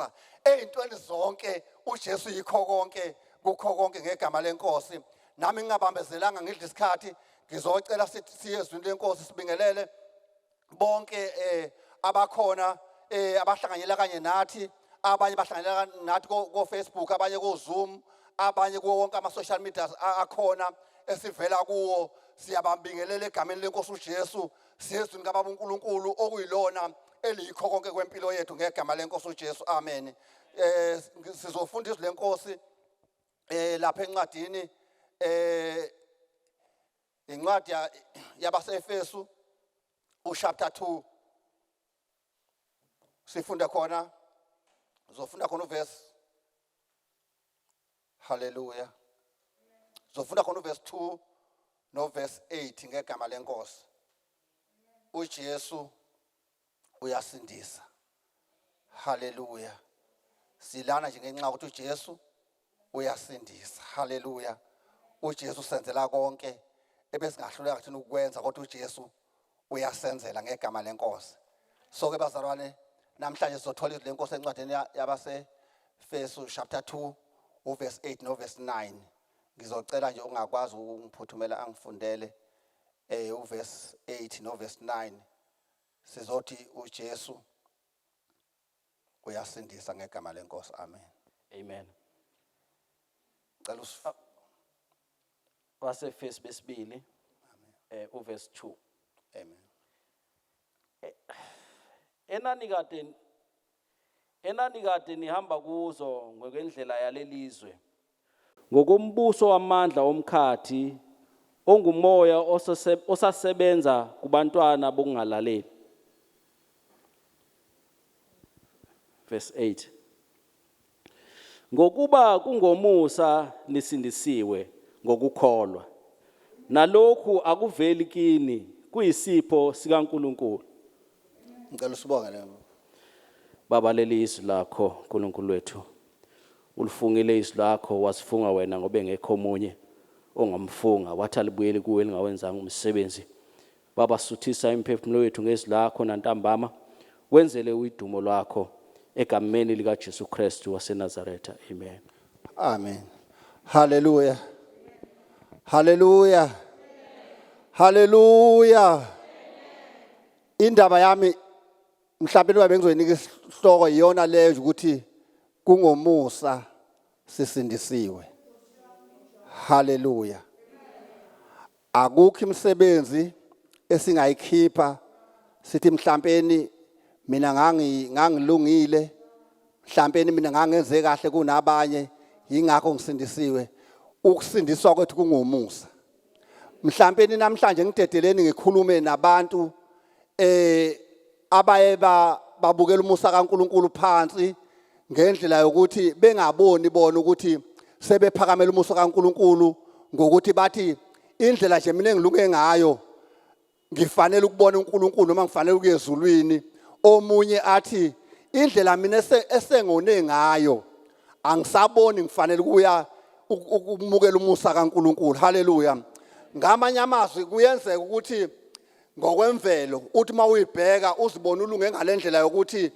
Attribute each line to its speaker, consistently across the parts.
Speaker 1: uyasindisa. Ey'ntweni zonke uJesu yikho konke, kukho konke ngegama lenkosi. Nami ngingabambezelanga ngidla isikhathi, ngizocela sithi siye ezwini lenkosi, sibingelele bonke abakhona, abahlanganyela kanye nathi, abanye bahlanganyela nathi ko Facebook, abanye ko Zoom, abanye kuwo wonke ama social media akhona esivela kuwo. Siyababingelela egameni lenkosi uJesu, siyezwini kaBaba uNkulunkulu okuyilona eliyikho konke kwempilo yethu ngegama lenkosi uJesu, amen. Sizofunda izwi lenkosi lapha encwadini, incwadi yabaseEfesu uchapter 2, sifunda khona, uzofunda khona uverse, haleluya, uzofunda khona uverse 2 no verse 8 ngegama lenkosi. uJesu uyasindisa, haleluya. Silana nje ngenxa ukuthi uJesu uyasindisa, haleluya. uJesu usenzela konke ebesingahluleka thina ukwenza, kodwa uJesu uyasenzela ngegama lenkosi. So ke bazalwane, namhlanje sizothola izwi lenkosi encwadini yabaseEfesu chapter 2 uverse 8 no verse 9. Ngizocela nje ungakwazi ukungiphuthumela angifundele uverse 8 no verse 9. Sizothi uJesu uyasindisa ngegama lenkosi, amen.
Speaker 2: Amen.
Speaker 1: Cela
Speaker 2: Wasefesu besibili uverse 2.
Speaker 1: Amen.
Speaker 2: Enani kade nihamba kuzo ngokwendlela yalelizwe, ngokombuso wamandla omkhathi, ongumoya osasebenza kubantwana bokungalaleli. Verse 8: Ngokuba kungomusa nisindisiwe ngokukholwa, nalokhu akuveli kini, kuyisipho sikaNkuluNkulu.
Speaker 1: Ngicela usibonge le.
Speaker 2: Baba, leli izwi lakho, uNkulunkulu wethu. Ulifungile izwi lakho, wasifunga wena ngoba engekho omunye ongamfunga, wathi alibuyeli kuwe lingawenzanga umsebenzi. Baba, suthisa imiphefumulo yethu ngezwi lakho nantambama, wenzele udumo lwakho, egameni lika Jesu Kristu waseNazaretha, amen.
Speaker 1: Amen, haleluya, haleluya, haleluya. Indaba yami mhlawumbe niba bengizoyinika isihloko iyona leyo nje ukuthi kungomusa sisindisiwe, haleluya. Akukho imisebenzi esingayikhipha sithi mhlampeni mina ngangilungile, mhlampeni mina ngangenze kahle kunabanye, yingakho ngisindisiwe. Ukusindiswa kwethu kungomusa. Mhlampeni namhlanje ngidedeleni ngikhulume nabantu abaye babukela umusa kaNkuluNkulu phansi ngendlela yokuthi bengaboni bona ukuthi sebephakamela umusa kaNkuluNkulu, ngokuthi bathi indlela nje mina engilunge ngayo ngifanele ukubona uNkulunkulu noma ngifanele ukuya ezulwini. Omunye athi indlela mina esengone ngayo angisaboni ngifanele ukuya ukumukela umusa kaNkuluNkulu, haleluya. Ngamanye amazwi, kuyenzeka ukuthi ngokwemvelo uthi mawuyibheka uzibona ulunge ngalendlela yokuthi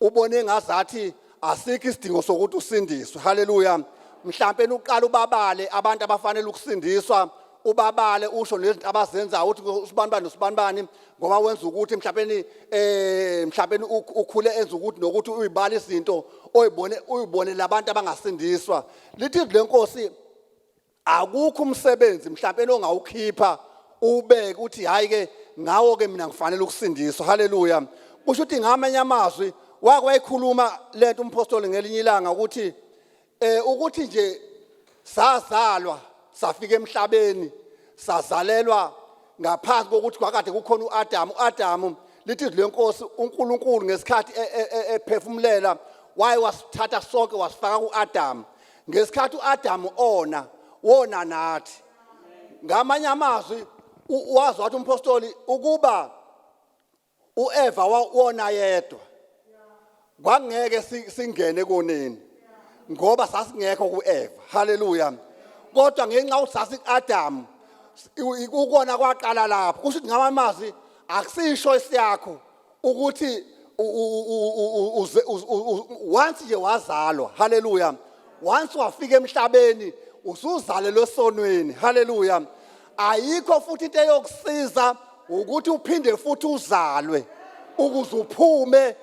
Speaker 1: ubone ngazathi asikho isidingo sokuthi usindiswe, haleluya. Mhlambe uqala ubabale abantu abafanele ukusindiswa, ubabale usho nezinto abazenzayo, uthi usibanibani nosibanibani ngoba wenza ukuthi mhlawumbe ukhule enza ukuthi nokuthi, uyibala izinto oyibone, uyibone labantu abangasindiswa. Lithi izwi lenkosi akukho umsebenzi mhlawumbe ongawukhipha ubeke uthi hayi ke, ngawo ke mina ngifanele ukusindiswa, haleluya. Kusho ukuthi ngamanye amazwi wake wayikhuluma lento umpostoli ngelinye ilanga ukuthi ukuthi nje sazalwa safika emhlabeni, sazalelwa ngaphansi kokuthi kwakade kukhona uAdam. uAdam, lithi izwi lenkosi, uNkulunkulu ngesikhathi ephefumulela waye wasithatha sonke wasifaka kuAdam. Ngesikhathi uAdam ona, wona nathi. Ngamanye amazwi wazi wathi umpostoli ukuba uEva wona yedwa, kwangeke singene koneni ngoba sasingekho kuEva, haleluya. Kodwa ngenxa ukuthi sasikuAdam, ukona kwaqala lapho. Kusho ukuthi ngamazwi akusisho isiyakho ukuthi Once nje wazalwa, haleluya, once wafika emhlabeni usuzalelwe esonweni, haleluya. Ayikho futhi into eyokusiza ukuthi uphinde futhi uzalwe ukuze uphume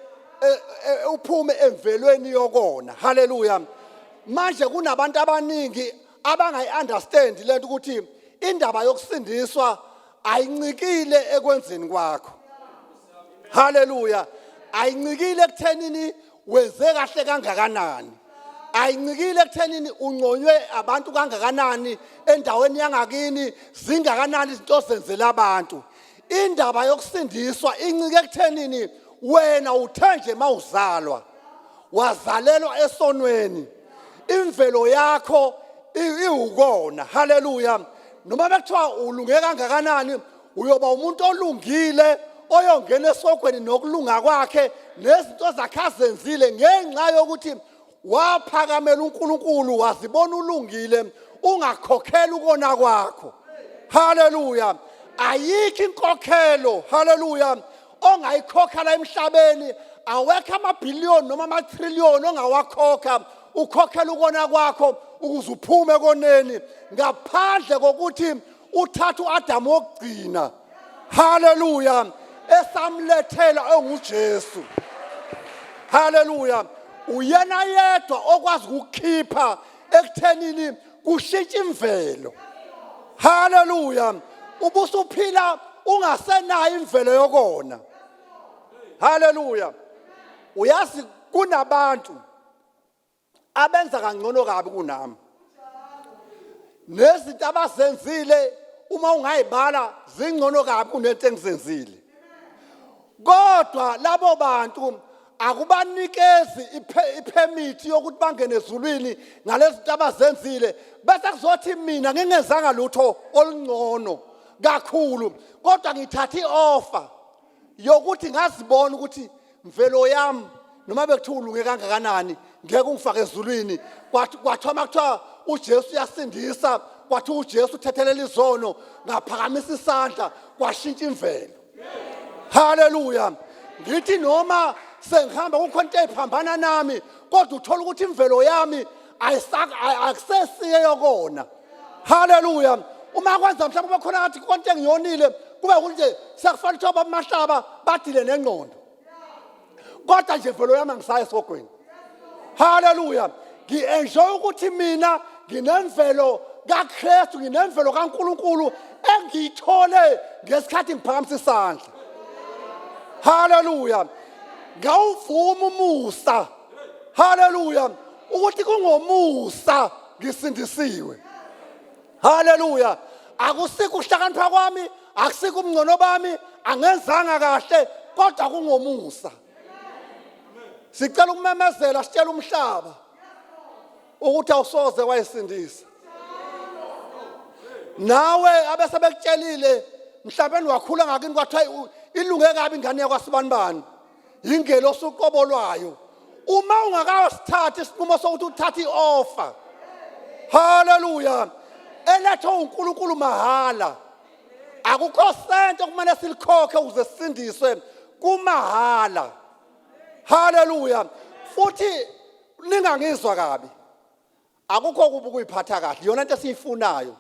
Speaker 1: uphume emvelweni yokona, haleluya. Manje kunabantu abaningi abangayi-understand lento ukuthi indaba yokusindiswa ayincikile ekwenzeni kwakho, haleluya, ayincikile ekuthenini wenze kahle kangakanani, ayincikile ekuthenini unconywe abantu kangakanani endaweni yangakini, zingakanani izinto ozenzela abantu. Indaba yokusindiswa incike ekuthenini wena uthe nje mawuzalwa wazalelwa esonweni, imvelo yakho iwukona, haleluya. Noma bekuthiwa ulunge kangakanani, uyoba umuntu olungile oyongena esogweni nokulunga kwakhe nezinto zakhe azenzile ngenxa yokuthi waphakamela uNkulunkulu wazibona ulungile, ungakhokhela ukona kwakho, haleluya. Ayikho inkokhelo, haleluya, ongayikhokha la emhlabeni. Awekho amabhiliyoni noma amatriliyoni ongawakhokha ukhokhela ukona kwakho ukuze uphume koneni, ngaphandle kokuthi uthathe uAdamu wokugcina, haleluya, esamlethela onguJesu, haleluya. Uyena yedwa okwazi ukukhipha ekuthenini kushintsha imvelo, haleluya, ubusuphila ungasenayo imvelo yokona, haleluya. Uyazi kunabantu abenza kangcono kabi kunami, nezinto abazenzile uma ungayibala zingcono kabi kunento engizenzile, kodwa labo bantu akubanikezi ipermit yokuthi bangene ezulwini ngalezi zinto abazenzile, bese kuzothi mina ngingenzanga lutho olungcono kakhulu, kodwa ngithatha ioffer yokuthi ngazibona ukuthi mvelo yami noma bekuthiwa ulunge kangakanani ngeke ungifake ezulwini. Kwathiwa makuthiwa uJesu uyasindisa, kwathiwa uJesu uthethelela izono, ngaphakamisa isandla kwashintsha imvelo, haleluya. Ngithi noma sengihamba kukhona into eyiphambana nami, kodwa uthola ukuthi imvelo yami akusesiye yokona, haleluya. Uma kwenza mhlawumbe kube khona ngathi konke engiyonile, kube ukuthi nje sekufanele ukuthi abamahlaba badile nengqondo, kodwa nje velo yami angisayi esihogweni, haleluya. Ngi-enjoy ukuthi mina nginemvelo kaKristu, nginemvelo kaNkulunkulu engiyithole ngesikhathi ngiphakamisa isandla, haleluya. Ngawuvuma umusa, haleluya, ukuthi kungomusa ngisindisiwe, haleluya. Akusikho ukuhlakanipha kwami, akusikho ubungcono bami, angenzanga kahle, kodwa kungomusa. Sicela ukumemezela sitshela umhlaba ukuthi awusoze wayisindisa nawe abese bekutshelile mhlawumbe wakhula ngakini kwathiwa ilunge kabi ingane yakwasibanibani, yingelosi uqobo lwayo. Uma ungakasithathi isinqumo sokuthi uthathe i-offer, haleluya, elethwe uNkulunkulu mahhala, akukho sento okumele silikhokhe ukuze sisindiswe, kumahhala, haleluya. Futhi ningangizwa kabi, akukho kubi ukuyiphatha kahle, iyona into esiyifunayo,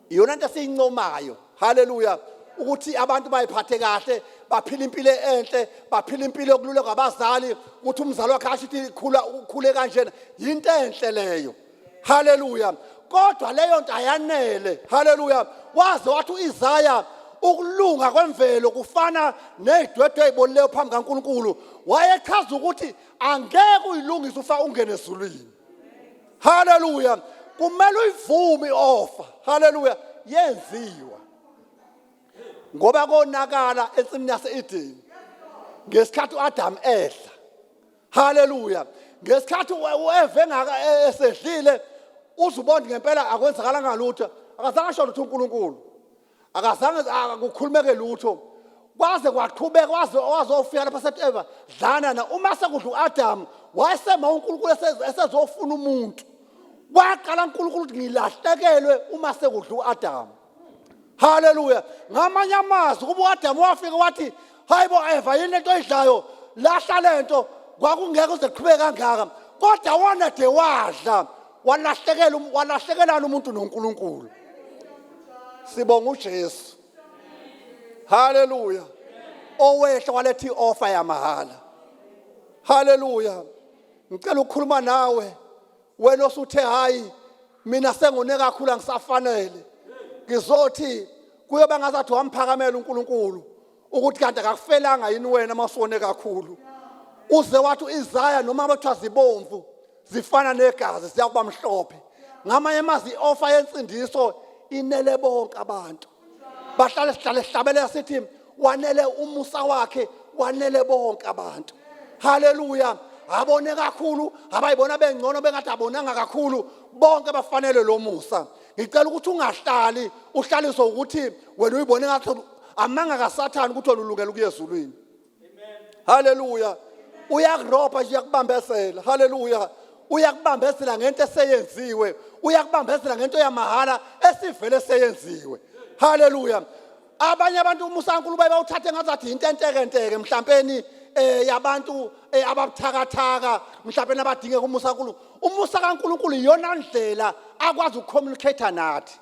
Speaker 1: iyona into esiyincomayo, haleluya, ukuthi abantu bayiphathe kahle, baphila impilo enhle, baphila impilo yokululekwa abazali, ukuthi umzali wakhe asho ukuthi khula ukhule kanjena, yinto enhle leyo, haleluya. Kodwa leyo nto ayanele, haleluya. Waze wathi uIsaya ukulunga kwemvelo kufana nezidwedwe ezibolileyo phambi kaNkulunkulu. Wayechaza ukuthi angeke uyilungise ufa ungene ezulwini, haleluya. Kumele uyivume iofa, haleluya, yenziwa ngoba konakala ensimini yase-Edeni ngesikhathi uAdam edla, haleluya. Ngesikhathi uEve engaka esedlile, uzubona ngempela akwenzakalanga lutho, akazange asho lutho uNkulunkulu, akazange kukhulumeke lutho kwaze kwaqhubeka waze wazofika lapha sethi Eva dlana na. Uma sekudla uAdam, wayesema uNkulunkulu esezofuna umuntu. Waqala uNkulunkulu ukuthi ngilahlekelwe uma sekudla uAdam, haleluya. Ngamanye amazwi kuba uAdam wafika wathi, hayibo Eva, yini lento oyidlayo? Lahla lento, kwakungeke uze qhubeke kangaka. Kodwa wona de wadla, walahlekela walahlekelana umuntu noNkulunkulu. Sibonga uJesu. Haleluya. Owehla waletha ioffer yamahala. Haleluya. Ngicela ukukhuluma nawe wena osuthe hayi, mina sengone kakhulu, angisafanele. Ngizothi kuyoba ngazathi wamphakamela uNkulunkulu ukuthi kanti akakufelanga yini wena masone kakhulu, uze wathi uIsaya noma bethiwa zibomvu zifana negazi ziyakuba mhlophe. Ngamanye amazwi, i-offer yensindiso inele bonke abantu. Bahlale sihlale sihlabelela sithi wanele umusa wakhe, wanele bonke abantu. Haleluya. Abone kakhulu, abayibona bengcono, bengathi abonanga kakhulu, bonke bafanele lo musa. Ngicela ukuthi ungahlali uhlaliswe ukuthi wena uyibone ngathi amanga kaSathane ukuthi wena ulungela ukuya ezulwini. Haleluya. Uyakurobha nje, uyakubambezela. Haleluya. Uyakubambezela ngento eseyenziwe, uyakubambezela ngento yamahhala esivele seyenziwe. Haleluya. Abanye abantu umusa kaNkulunkulu baye bawuthathe ngazathi into entekenteke, mhlampeni yabantu ababuthakathaka, mhlampeni abadingeka umusa kaNkulunkulu. Umusa kaNkulunkulu iyona ndlela akwazi ukucommunicate nathi,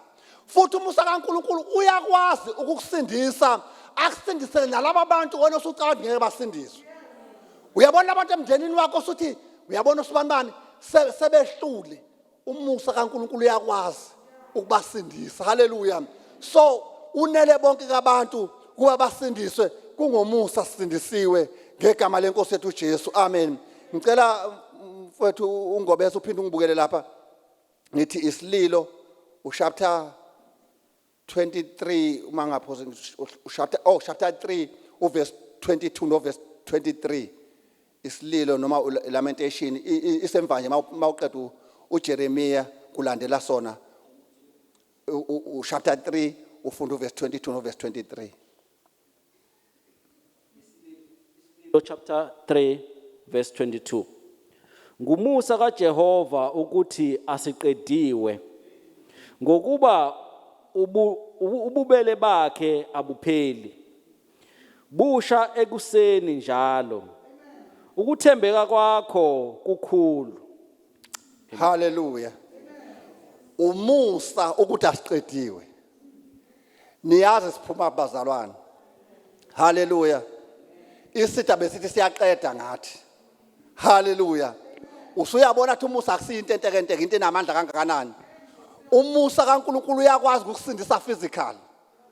Speaker 1: futhi umusa kaNkulunkulu uyakwazi ukukusindisa, akusindisele nalaba bantu wena osucabanga ngeke basindiswe. Uyabona abantu emndenini wakho osuthi uyabona usibanibani sebehlule, umusa kaNkulunkulu uyakwazi ukubasindisa. Haleluya. So unele bonke abantu kuba basindiswe. Kungomusa sisindisiwe ngegama lenkosi yethu uJesu. Amen. Ngicela mfowethu uNgobese uphinde ungibukele lapha, ngithi isililo uchapter 23, uma ngaphosi uchapter, oh, chapter 3 uverse 22 no verse 23. Isililo noma lamentation isemva nje mawuqeda uJeremiah, kulandela sona uchapter 3, ufunda uverse 22 no verse 23.
Speaker 2: Chapter 3 verse 22. Ngumusa kaJehova ukuthi asiqediwe, ngokuba ububele bakhe abupheli. Busha ekuseni njalo. Ukuthembeka kwakho kukhulu.
Speaker 1: Haleluya. Umusa ukuthi asiqediwe. Niyazi siphuma, bazalwane. Haleluya. Isitha besithi siyaqeda ngathi. Haleluya. Usuyabona ukuthi umusa akusiyinto entekenteke, into enamandla kangakanani. Umusa kaNkulunkulu uyakwazi ukusindisa physical.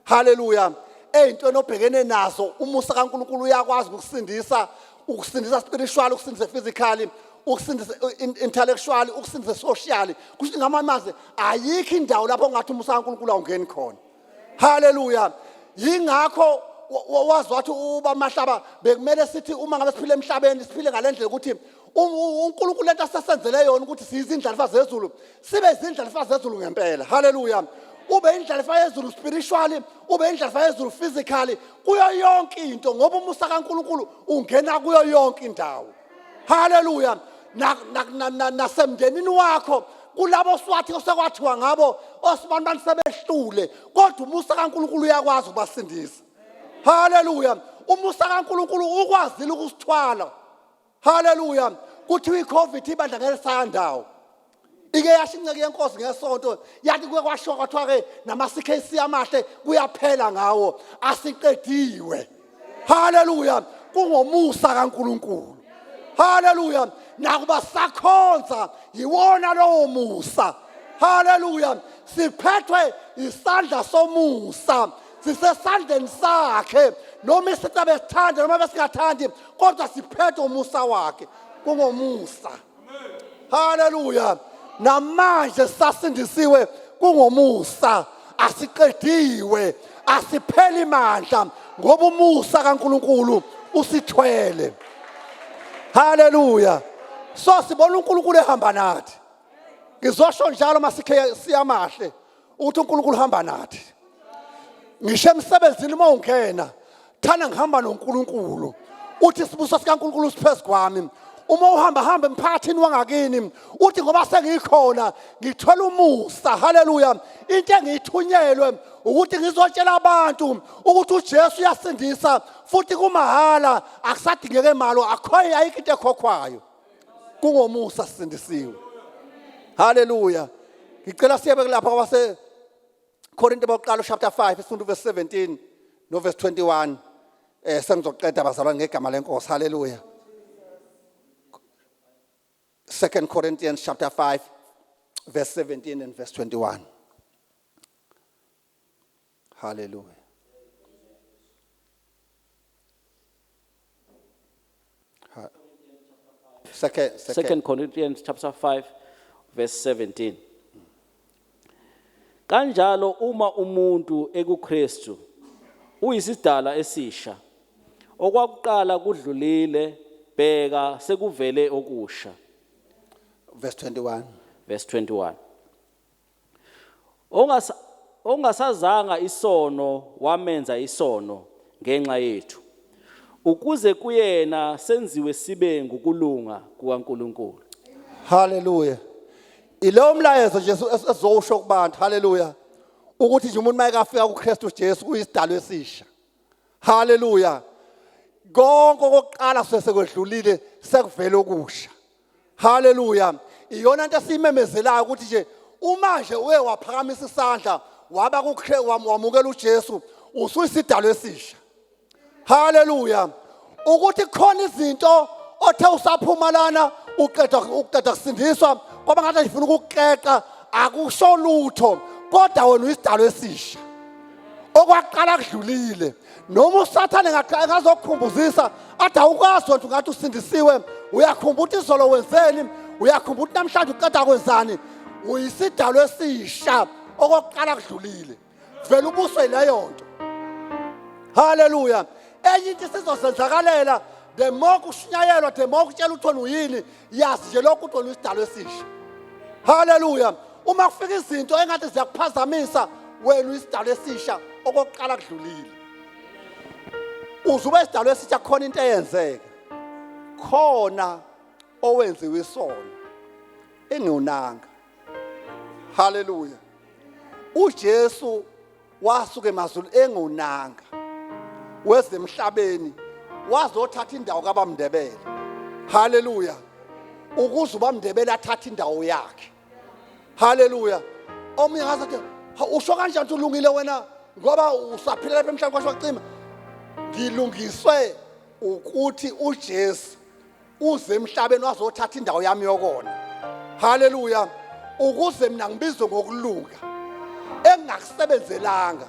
Speaker 1: Haleluya. Eyintweni obhekene nazo, umusa kaNkulunkulu uyakwazi ukusindisa, ukusindisa spiritually, ukusindisa physically, ukusindisa intellectually, ukusindisa socially. Kusho ngamanye amazwi, ayikho indawo lapho ongathi umusa kaNkulunkulu awungeni khona. Haleluya. Yingakho wazi wathi uba mahlaba bekumele sithi uma ngabe siphile emhlabeni siphile ngalendlela ukuthi uNkulunkulu lento asesenzele yona ukuthi siyizindlalifa zezulu, sibe izindlalifa zezulu ngempela. Haleluya. Ube indlalifa yezulu spiritually, ube indlalifa yezulu physically, kuyo yonke into, ngoba umusa kaNkulunkulu ungena kuyo yonke indawo. Haleluya. Nasemndenini wakho, kulabo swathi osekwathiwa ngabo osibantu sebehlule, kodwa umusa kaNkulunkulu uyakwazi ukubasindisa. Haleluya. Umusa kaNkulunkulu ukwazile ukusithwala. Haleluya. Kuthiwa iCovid ibandla ngeke sayandawo. Ike yasho inceke yenkosi ngesonto yathi kuke kwashiwa kwathiwa ke nama CKC amahle kuyaphela ngawo, asiqediwe. Haleluya. Kungomusa kaNkulunkulu. Haleluya. Nakuba sakhonza yiwona lowo musa. Haleluya. Siphethwe isandla somusa, sisesandleni sakhe, noma isitha besithanda noma besingathandi, kodwa siphethwe umusa wakhe. Kungomusa. Haleluya. Namanje sasindisiwe kungomusa, asiqediwe, asipheli mandla, ngoba umusa kaNkulunkulu usithwele. Haleluya. So sibona uNkulunkulu ehamba nathi. Ngizosho njalo masikhe siyamahle ukuthi uNkulunkulu uhamba nathi. Ngisho emsebenzini uma ungena, thana ngihamba noNkulunkulu, uthi isibuso sikaNkulunkulu siphezu kwami. Uma uhamba hamba emphakathini wangakini, uthi ngoba sengikhona ngithola umusa. Haleluya. Into engiyithunyelwe ukuthi ngizotshela abantu ukuthi uJesu uyasindisa. Futhi kumahala, akusadingeke imali, akho ayikho into ekhokhwayo. Kungomusa sisindisiwe. Haleluya. Ngicela siyebe kulapha kwase Korinte bokuqala chapter 5 isifundo verse 17 no verse 21. Sengizoqeda bazalwane ngegama lenkosi. Haleluya. 2 Corinthians chapter 5 verse 17 and verse 21. Hallelujah. Second.
Speaker 2: 2 Corinthians chapter 5 verse 17. Kanjalo uma umuntu ekuKristu uyisidala esisha, okwakuqala kudlulile, bheka sekuvele okusha.
Speaker 1: Verse 21.
Speaker 2: Verse 21. Ongasazanga isono wamenza isono ngenxa yethu, ukuze kuyena senziwe sibe ngukulunga kukaNkuluNkulu.
Speaker 1: Hallelujah. Ilo mlayezo Jesu esizowusho kubantu. Hallelujah. Ukuthi nje umuntu mayekafika kuKristu Jesu uyisidalwa esisha. Hallelujah. Konke okokuqala sesekwedlulile, sekuvele okusha. Hallelujah. Iyona into esiyimemezelayo ukuthi nje uma nje uye waphakamisa isandla waba kuKristu, wamukela uJesu, usuyisidalwa esisha. Hallelujah. Ukuthi khona izinto othe usaphuma lana uqeda kusindiswa kwaba ngathi ngifuna ukukeqa, akusho lutho, kodwa wena uyisidalwa esisha. Okwaqala kudlulile. Noma uSathane engazokukhumbuzisa athi awukwazi wena ngathi usindisiwe, uyakhumbula ukuthi izolo wenzeni, uyakhumbula ukuthi namhlanje uqeda kwenzani, uyisidalwa esisha, okokuqala kudlulile. Vele ubuswe leyo nto. Hallelujah. Enye into isizosenzakalela, the more kushunyayelwa, the more kutshela ukuthi wena uyini, yazi nje lokhu ukuthi wena uyisidalwa esisha. Hallelujah. Uma kufika izinto engathi ziyakuphazamisa, wena uyisidalwa esisha, okokuqala kudlulile. Uze ube isidalwa esisha khona into eyenzeka. Khona owenziwe isono engiwunanga. Hallelujah. uJesu wasuka emazulu engonanga, weze emhlabeni wazothatha indawo kaBamndebele. Hallelujah. Ukuze uBamndebele athathe indawo yakhe. Hallelujah. Omunye ngathi, usho kanjani ukuthi ulungile wena ngoba usaphila lapha emhlabeni kwasho kucima? Ngilungiswe ukuthi uJesu uze emhlabeni wazothatha indawo yami yokona. Hallelujah. Ukuze mina ngibizwe ngokulunga engakusebenzelanga,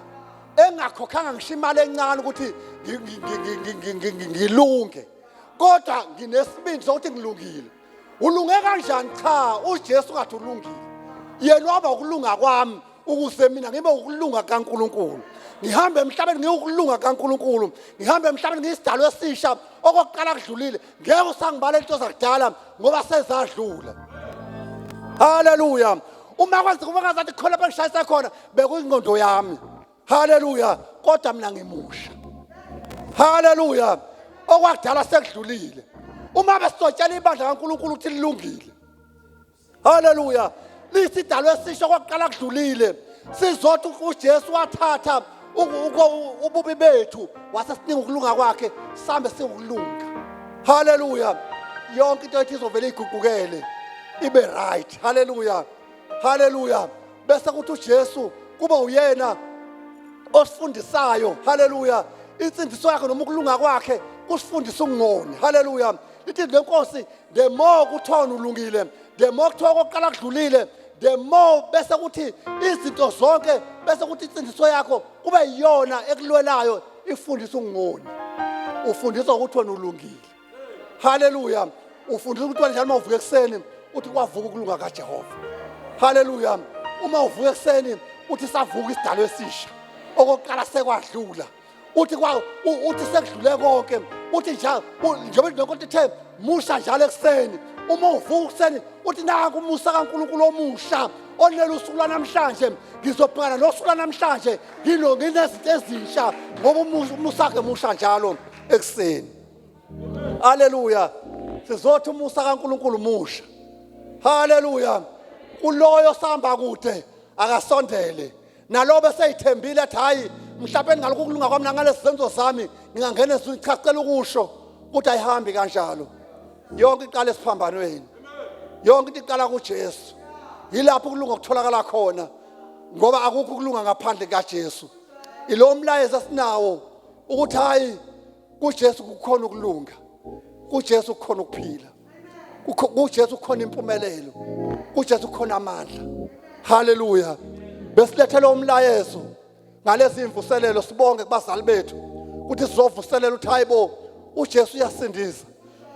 Speaker 1: engakhokhanga ngisho imali encane ukuthi ngilunge, kodwa nginesibindi sokuthi ngilungile. Ulunge kanjani? Cha, uJesu ngathi ulungile. Yena waba ukulunga kwami ukuze mina ngibe ukulunga kaNkuluNkulu. Ngihambe emhlabeni ngiwukulunga kaNkuluNkulu. Ngihambe emhlabeni ngiyisidalwa esisha, okokuqala kudlulile. Ngeke usangibala into zakudala ngoba sezadlula. Hallelujah. Uma kwenzeka uma ngazathi khona lapha ngishayisa khona bekuyingqondo yami. Hallelujah. Kodwa mina ngimusha. Hallelujah. Okwakudala sekudlulile. Uma besizotshela ibandla kaNkuluNkulu ukuthi lilungile. Hallelujah. Lisidalwe esisha, okokuqala kudlulile. Sizothi uJesu wathatha ububi bethu wasesinika ukulunga kwakhe, sambe singukulunga. Hallelujah. Yonke into ethi izovela iguqukele ibe right. Hallelujah. Hallelujah. Bese kuthi uJesu kuba uyena osifundisayo. Hallelujah. Insindiso yakhe noma ukulunga kwakhe kusifundisa ukungoni. Hallelujah. Lithi lenkosi, the more kuthiwa ulungile, the more kuthiwa okokuqala kudlulile, the more bese kuthi izinto zonke, bese kuthi insindiso yakho kube yiyona ekulwelayo, ifundisa ukungoni. Ufundiswa ukuthi wena ulungile. Hallelujah. Ufundisa ukuthi wena njalo uma uvuka ekuseni uthi kwavuka ukulunga kaJehova. Hallelujah. Uma uvuka ekuseni uthi savuka isidalwa esisha, okokuqala sekwadlula. Uthi kwa uthi sekudlule konke. Uthi njalo njengoba indoda ithe musha njalo ekuseni, uma uvuka ekuseni uthi nanku umusa kaNkuluNkulu omusha onele usuku lwanamhlanje, ngizobhekana nosuku lwanamhlanje nginezinto ezinsha ngoba umusa wakhe musha njalo ekuseni. Hallelujah. Sizothi umusa kaNkuluNkulu musha. Hallelujah. Kuloyo sihamba kude akasondele, nalobe seyithembile athi hayi mhlawumbe ngalokhu kulunga kwami nangalesi senzo sami ngingangena ezulwini. Cha, sicela ukusho ukuthi ayihambi kanjalo. Yonke iqala esiphambanweni, yonke into iqala kuJesu. Yilapho ukulunga kutholakala khona, ngoba akukho ukulunga ngaphandle kukaJesu. Ilo mlayezo esinawo ukuthi hayi, kuJesu kukhona ukulunga, kuJesu kukhona ukuphila, kuJesu kukhona impumelelo, kuJesu kukhona amandla. Haleluya. Besilethele umlayezo ngalezi imvuselelo. Sibonge kubazali bethu ukuthi sizovuselela ukuthi hayibo, uJesu uyasindisa.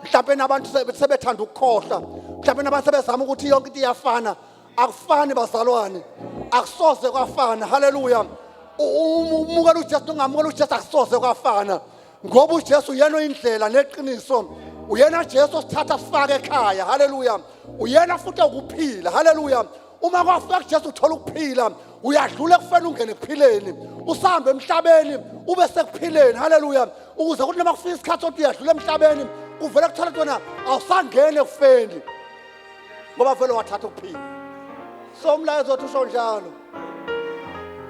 Speaker 1: Mhlawumbe abantu sebethanda ukukhohlwa, mhlawumbe abantu sebezama ukuthi yonke into iyafana. Akufani bazalwane, akusoze kwafana. Haleluya. Umukela uJesu nongamukela uJesu akusoze kwafana, ngoba uJesu uyena indlela neqiniso, uyena Jesu osithatha sifake ekhaya. Haleluya. Uyena futhi ukuphila. Haleluya. Uma kwafika kuJesu uthola ukuphila, uyadlula ekufeni ungene ekuphileni, usahambe emhlabeni ube sekuphileni. Haleluya. Ukuze kuthi noma kufika isikhathi sokuthi uyadlula emhlabeni, kuvele kuthola ukuthi wena awusangeni ekufeni, ngoba vele wathatha ukuphila. So umlayezo wethu usho njalo,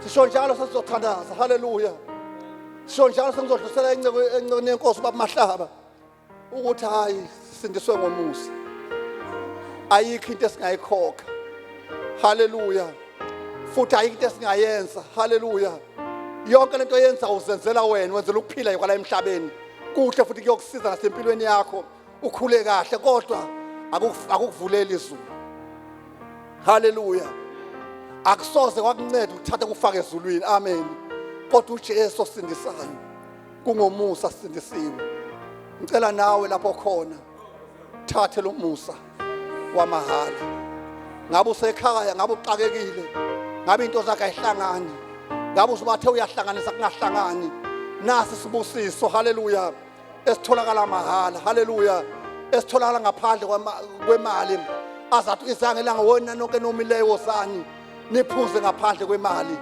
Speaker 1: sisho njalo, sesizothandaza. Haleluya. Sisho njalo, sengizodlulisela encekweni yenkosi ubaba Mahlaba ukuthi hayi, sisindiswe ngomusa, ayikho into esingayikhokha. Haleluya. Futhi ayikho into esingayenza. Haleluya. Yonke lento oyenza uzenzela wena, wenzela ukuphila kwala emhlabeni kuhle, futhi kuyokusiza nasempilweni yakho ukhule kahle, kodwa akukuvuleli izulu. Haleluya. Akusoze kwakunceda ukuthatha kufake ezulwini. Amen. Kodwa uJesu osindisayo, kungomusa sindisiwe. Ngicela nawe lapho khona thathe lo musa wamahala. Ngabe usekhaya, ngabe uxakekile, ngabe into zakhe ayihlangani, ngabe usubathe uyahlanganisa kungahlangani, nasi sibusiso. Haleluya. Esitholakala mahhala. Haleluya. Esitholakala ngaphandle kwemali. Azathi izange ilanga wona nonke nomileyo wozani niphuze ngaphandle kwemali.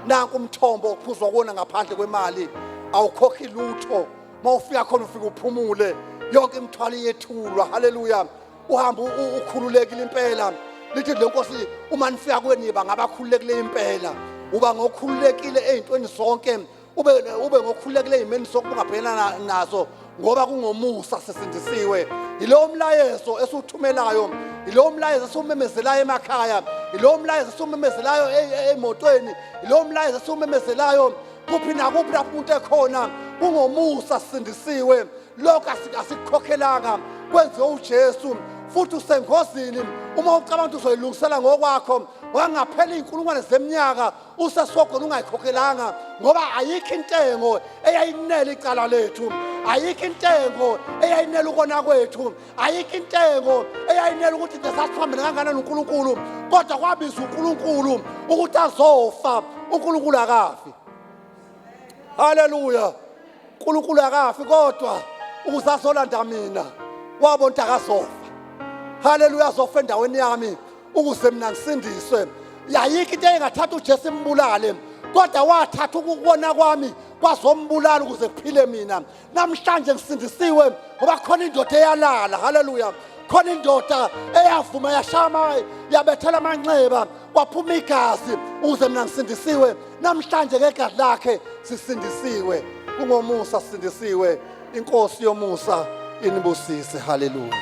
Speaker 1: Nanku umthombo okuphuzwa kuwona ngaphandle kwemali, awukhokhi lutho. Mawufika khona ufika uphumule, yonke imithwalo iyethulwa. Haleluya. Uhamba ukhululekile impela. Lithi le nkosi, uma nifika kweniba ngabakhululekile impela. Uba ngokhululekile ey'ntweni zonke, ube ngokhululekile ey'meni sonke ungabhekana nazo, ngoba kungomusa sisindisiwe. Yilowo mlayezo esiwuthumelayo, yilowo mlayezo esiwumemezelayo emakhaya, yilowo mlayezo esiwumemezelayo ey'motweni, yilowo mlayezo esiwumemezelayo kuphi nakuphi lapho umuntu ekhona. Kungomusa sisindisiwe, lokho asikukhokhelanga, kwenziwe uJesu. Futhi usengozini uma ucabanga ukuthi uzoyilungisela ngokwakho, wangaphela iy'nkulungwane zeminyaka usesogona ungayikhokhelanga, ngoba ayikho intengo eyayinele icala lethu, ayikho intengo eyayinele ukona kwethu, ayikho intengo eyayinele ukuthi nje sasiphambene kangakanani uNkulunkulu, kodwa kwabiza uNkulunkulu ukuthi azofa. uNkulunkulu akafi. Haleluya. uNkulunkulu akafi, kodwa ukuze azolanda mina wabona ukuthi akazofa. Haleluya. Azofa endaweni yami ukuze mina ngisindiswe. Yayikho into engathatha uJesu imbulale, kodwa wathatha ukubona kwami kwazombulala ukuze kuphile mina. Namhlanje ngisindisiwe ngoba khona indoda eyalala. Haleluya. Khona indoda eyavuma yashama yabethela amanxeba kwaphuma igazi ukuze mina ngisindisiwe. Namhlanje ngegazi lakhe sisindisiwe, kungomusa sisindisiwe. Inkosi yomusa inibusise. Haleluya.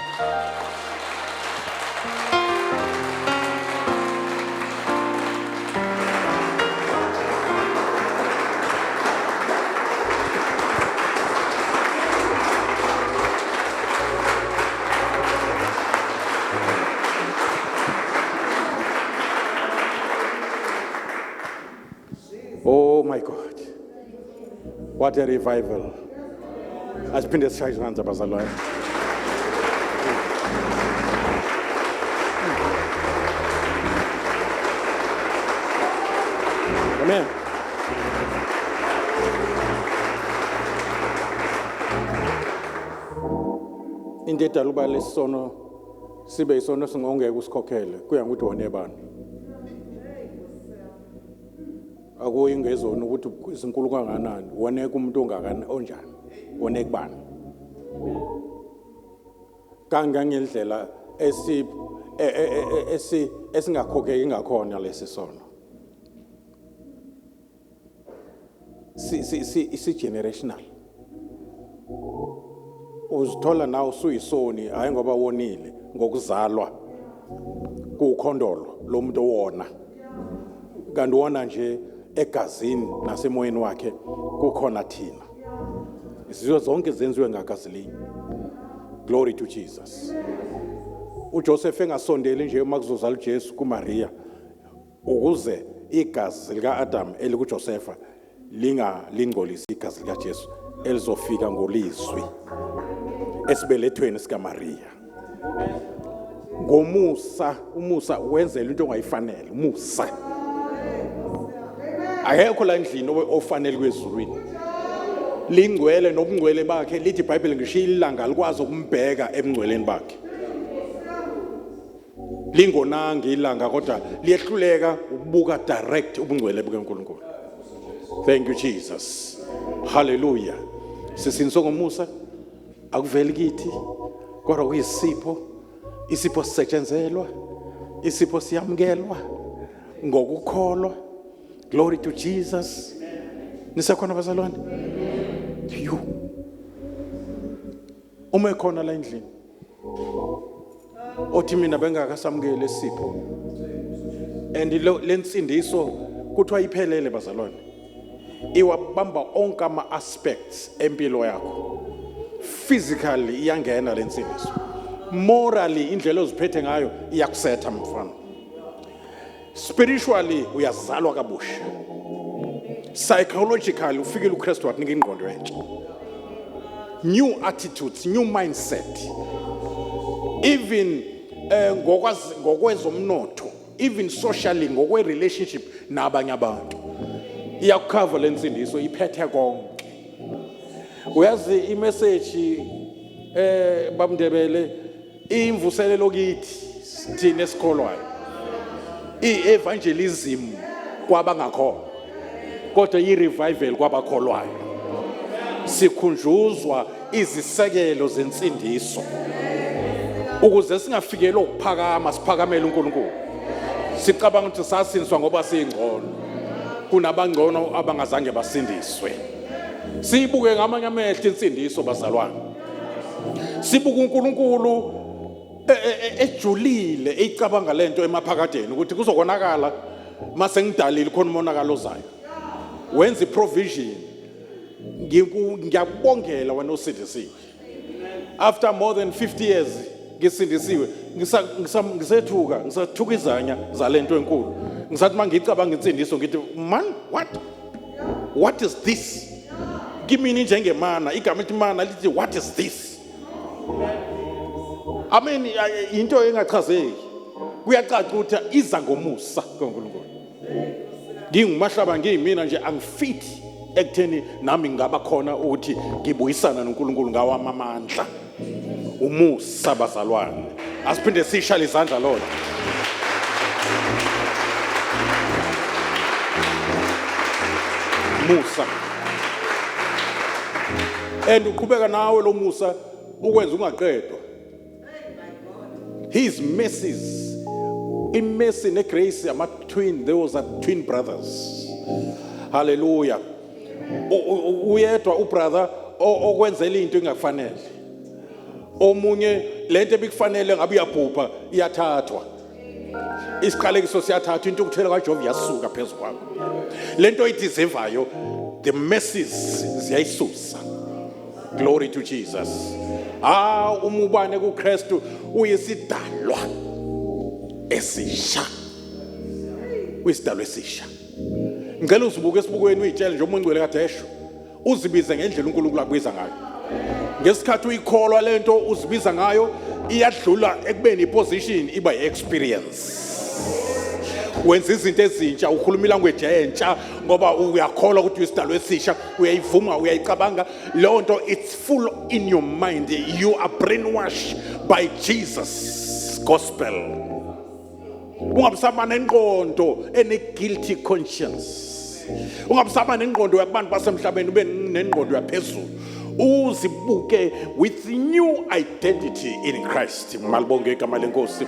Speaker 3: Oh my God. What a revival. Asiphinde sishaye izandla bazalwane. Amen. Into edala uba lesisono sibe isono singongeke usikhokhele kuya ngokuthi wone bani. Akuyi ngezona ukuthi izinkulu kangakanani, wone kumuntu ongakani onjani, wone kubani. Kangangendlela esi esi esingakhokheki ngakhona lesi sono. Si generational. Uzithola nawe usuyisoni hayi ngoba wonile ngokuzalwa kukhondolo lomuntu owona kanti wona nje egazini nasemoyeni wakhe kukhona thina izizwe zonke zenziwe ngagazi linye. Glory to Jesus. uJoseph engasondeli nje uma kuzozala uJesu kuMaria ukuze igazi lika-Adam elikuJosepha lingalingcolisi igazi likaJesu elizofika ngolizwi esibelethweni sikaMaria. Ngomusa, umusa wenzela into ongayifanele, umusa. Akekho la endlini ofanele kwezulwini. Lingcwele nobungcwele bakhe, lithi iBhayibheli ngisho ilanga likwazi ukumbheka ebungcweleni bakhe. Lingonanga ilanga kodwa liyehluleka ukubuka direct ubungcwele bukaNkulunkulu. Thank you Jesus. Hallelujah. Sisindiswe ngomusa, akuveli kithi kodwa kuyisipho. Isipho sisetshenzelwa, isipho siyamukelwa ngokukholwa. Glory to Jesus. Nisekhona bazalwane? You. Uma ekhona la endlini othi mina bengakasamukeli isipho, and lensindiso kuthiwa iphelele bazalwane, iwabamba onke ama aspects empilo yakho. Physically iyangena lensindiso, morally indlela oziphethe ngayo iyakusetha mfana, spiritually uyazalwa kabusha, psychologically ufikile uKristu wakunika ingqondo entsha, new attitudes, new mindset, even ngokwezomnotho, even socially, ngokwe relationship nabanye abantu. Iyakukhava lensindiso, iphethe konke. Uyazi imessage babundebele imvuselelo kithi thina esikholwayo, i-evangelism kwabangakholwa kodwa i-revival kwabakholwayo. Sikhunjuzwa izisekelo zensindiso ukuze singafikelwa ukuphakama, siphakamele uNkulunkulu. Sicabanga ukuthi sasindiswa ngoba singcono kunabangcono abangazange basindiswe. Sibuke ngamanye amehlo insindiso bazalwane, sibuke uNkulunkulu ejulile eyicabanga lento emaphakadeni ukuthi kuzokonakala mase ngidalile khona umonakalo ozayo. Wenza iprovision. Ngiyakubongela wena osindisiwe. After more than 50 years ngisindisiwe, ngisethuka, ngisathuka izanya zalento enkulu. Ngisathi mangicabanga insindiso ngithi man, what is this? Kimini njengemana, igama elithi mana lithi what is this? I mean, into engachazeki. Kuyacaca ukuthi iza ngomusa kaNkulunkulu. Ngingumahlaba ngiyimina nje angifithi ekutheni nami ngingaba khona ukuthi ngibuyisana noNkulunkulu ngawami amandla. Umusa bazalwane. Asiphinde sishale izandla lona. Musa. And uqhubeka nawe lo musa ukwenza ungaqedwa. His mercies, imercy negrace ama twin, those are twin brothers. Hallelujah. Uyedwa ubrother okwenzela into engakufanele. Omunye lento ebikufanele ngabe uyabhubha iyathathwa. Isiqalekiso siyathathwa, into ukuthela kaJehova iyasuka phezulu kwakho. Lento oyideservayo, the mercies ziyayisusa. Glory to Jesus. Umubane kuKristu uyisidalwa esisha. Uyisidalwa esisha. Ngicela uzibuke esibukweni uyitshele nje umuntu ongcwele kade esho. Uzibize ngendlela uNkulunkulu akubiza ngayo. Ngesikhathi uyikholwa lento uzibiza ngayo iyadlula ekubeni iposition iba iexperience. Wenza izinto ezintsha, ukhuluma ilanguage entsha ngoba uyakholwa ukuthi uyisidalwa esisha, uyayivuma, uyayicabanga leyo nto, it's full in your mind. You are brainwashed by Jesus gospel. Ungabusaba nengqondo ene guilty conscience. Ungabusaba nengqondo yabantu basemhlabeni, ube nengqondo yaphezulu. Uzibuke with new identity in Christ. Malibonge igama lenkosi.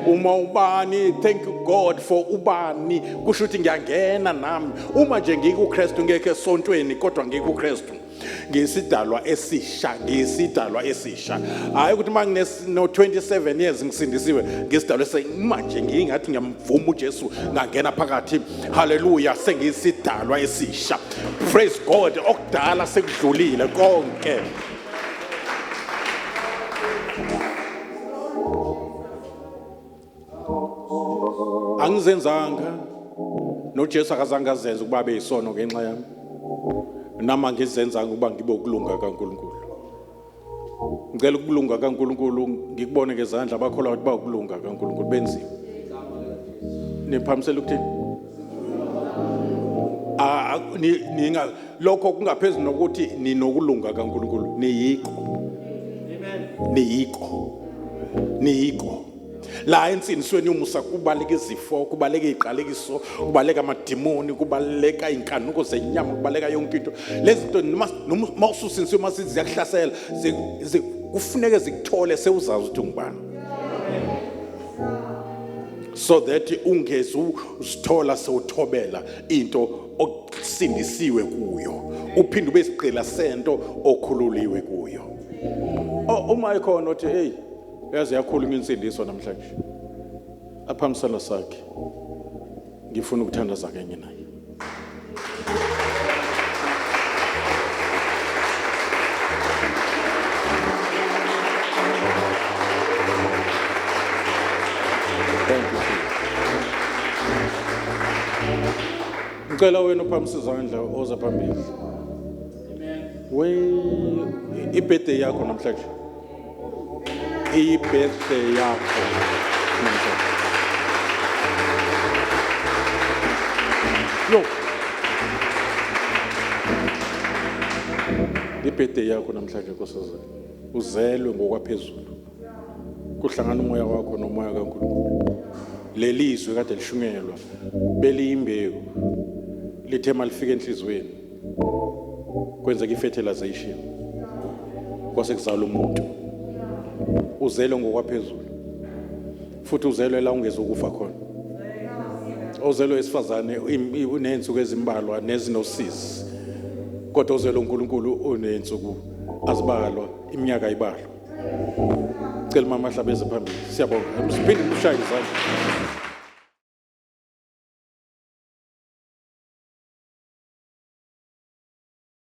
Speaker 3: Uma ubani, thank you God for ubani, kusho ukuthi ngiyangena nami. Uma nje ngikuKristu, ngekho esontweni kodwa ngikuKristu, ngiyisidalwa esisha, ngiyisidalwa esisha. Hayi ukuthi uma ngine 27 years ngisindisiwe ngisidalwa manje ngingathi ngiyamvuma uJesu ngangena phakathi. Haleluya, sengiyisidalwa esisha. Praise God, okudala sekudlulile konke. Angizenzanga, noJesu akazange azenze ukuba abe yisono ngenxa yami. Nami angizenzanga ukuba ngibe ukulunga kaNkulunkulu. Ngicela ukulunga kaNkulunkulu ngikubone ngezandla abakholwa ukuthi bawukulunga kaNkulunkulu benziwe. Niphamisela ukuthini? Ninga lokho kungaphezulu nokuthi ninokulunga kaNkulunkulu, niyiko. Amen. Niyiko. Niyiko. La ensindisweni yomusa kubaleka izifo, kubaleka iziqalekiso, kubaleka amadimoni, kubaleka inkanuko zenyama, kubaleka yonke into. Lezi zinto noma ususindisiwe mase ziyakuhlasela, kufuneke zikuthole sewuzazi ukuthi ungubani. So that ungeze uzithola sewuthobela into osindisiwe kuyo, uphinde ube isigqila sento okhululiwe kuyo. Uma ekhona othi hey, yaze yakhuluma insindiso namhlanje, aphamisana sakhe, ngifuna ukuthandaza kenye naye. Thank you. Ngicela wena uphakamisa izandla oza phambili. Amen. We ibirthday yakho namhlanje. I-birthday yakho namhlanje. Yo. I-birthday yakho namhlanje nkosazana. Uzelwe ngokwaphezulu. Kuhlangana umoya wakho nomoya kaNkulunkulu. Leli zwi kade lishunyelwa beliyimbewu, lithe malifika enhliziyweni kwenzeka i-fertilization, kwase kuzalwa umuntu. Uzelwe ngokwaphezulu futhi uzelwe la ungezokufa khona. Ozelwe esifazane unensuku ezimbalwa nezinosizi, kodwa ozelwe uNkulunkulu unensuku azibalwa, iminyaka ayibalwa. Cela mama ahlabeze phambili. Siyabonga. Siphinde umshaye izandla.